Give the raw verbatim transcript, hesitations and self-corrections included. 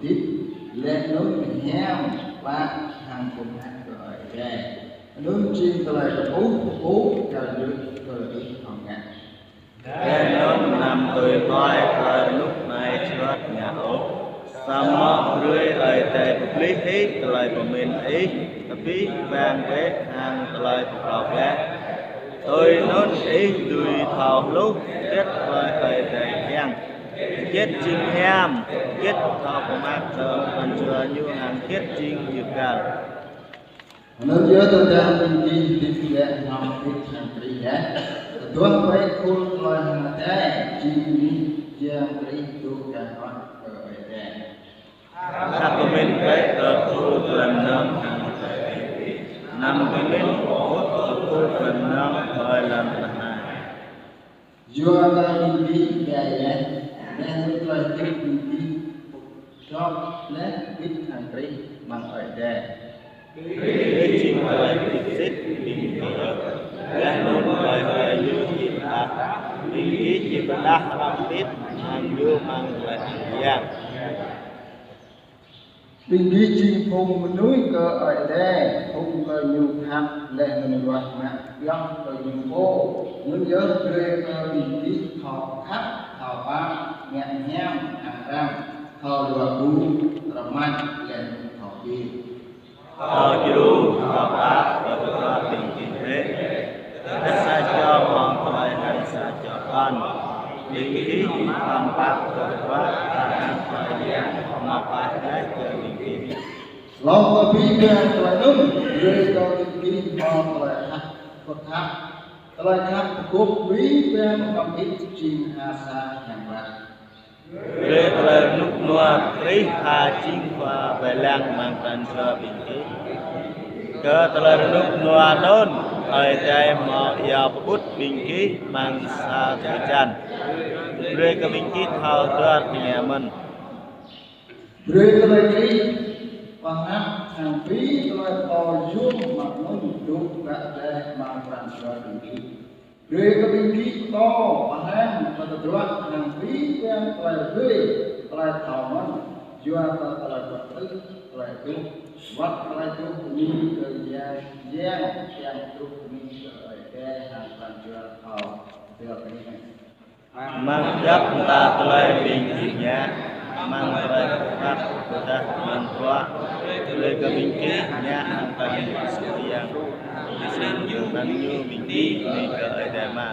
Dĭt, laih anŭn hiam klă hăng kơnăl kơ Ơi Adai. Anŭn jing tơlơi kơkuh pơpŭ kơ Ơi Adai hăng ngă. Laih anŭn anăm tui hluai tơlơi rơnŭk anai juăt ngă ôh. Samơ̆ brơi Ơi Adai pơplih hĭ tơlơi pơmĭn ih, abih bang bĕ hăng tơlơi pơklâo klĕ. Tui anŭn ih dưi thâo hluh hơget tơlơi Ơi Adai kiăng, hơget jing hiam, hơget thâo pơmă kơ pran jua ñu hăng hơget jing djơ̆ găl. Anŭn yơh tơdah ƀing gih hơdip glaĭ hăng Krist hăng Krist yơh. Tơduah bĕ khul tơlơi hăng Adai, jing anih Yang Krist dŏ kah ruah kơ Ơi Adai. Khăp pơmĭn bĕ kơ khul tơlơi mơnơ̆ng hăng Adai. Anăm pơmĭn ƀu hŭt kơ khul tơlơi mơnơ̆ng ƀơi lŏn tơnah anai. Yua kơ ƀing gih ƀai laih, laih anŭn tơlơi hơdip ƀing gih dŏ laih bĭt hăng Krist amăng Ơi Adai. Krist jing tơlơi hơdip sĭt ƀing gih. Laih anŭn ƀơi Ơi Ñu či pơdah ƀing gih či pơdah hrŏm hơbĭt hăng Ñu amăng tơlơi hơjăn. Ƀing gih jing phung mơnuih kơ Ơi Adai, phung kơ Ñu khăp, laih anŭn ruah mă pioh kơ Ñu pô. Anŭn yơh brơi kơ ƀing gih thâo khăp, thâo pap, ngă hiam, hăng răm, thâo luă gŭ, rơmang, laih anŭn thâo pil. Thâo djru, thâo pap, kơ tơdruă ƀing gih bĕ. Tơdah sa čô mơ̆ng tơlơi anŭn sa čô pơkŏn, ƀing gih ƀu khŏm pap kơ tơdruă, tơdah Khua Yang ƀu mă pap laih kơ ƀing gih. Lŏm kơ abih bang tơlơi anŭn, brơi kơ ƀing gih hmâo tơlơi khăp, pơkhăp, tơlơi khăp pơgop abih bang hrŏm hơbĭt jing ha sa hiam klă. Brơi tơlơi rơnŭk rơnua Krist ha jing khua ƀai lăng amăng pran jua ƀing gih. Kơ tơlơi rơnŭk rơnua anŭn, Ơi Adai hmâo iâu pơƀut ƀing gih amăng sa drơi jan. Brơi kơ ƀing gih thâo dơr tơngia mơ̆n. Brơi tơlơi Krist pơhrăp hăng abih tơlơi pô yôm mơ̆ng anŭn dŏ glaĭ glaĭ amăng pran jua ƀing gih. Brơi kơ ƀing gih pơtô, pơhrăm, pơtơdruă hăng abih bang tơlơi rơgơi, tơlơi thâo mơ̆n, yua kơ tơlơi wơ̆t tơlơi truh, tơlơi truh, wơ̆t tơlơi truh bơni kơ Yang, Yang kiăng truh bơni kơ Ơi Adai hăng pran jua thâo dơr tơngia. Amăng djŏp mơta tơlơi ƀing gih ngă, amăng tơlơi khăp ƀôdah amăng bruă, brơi kơ ƀing gih ngă hăng pran jua Yang, Yêsu Khua Ñu ƀing gih, bơni kơ Ơi Adai Ama.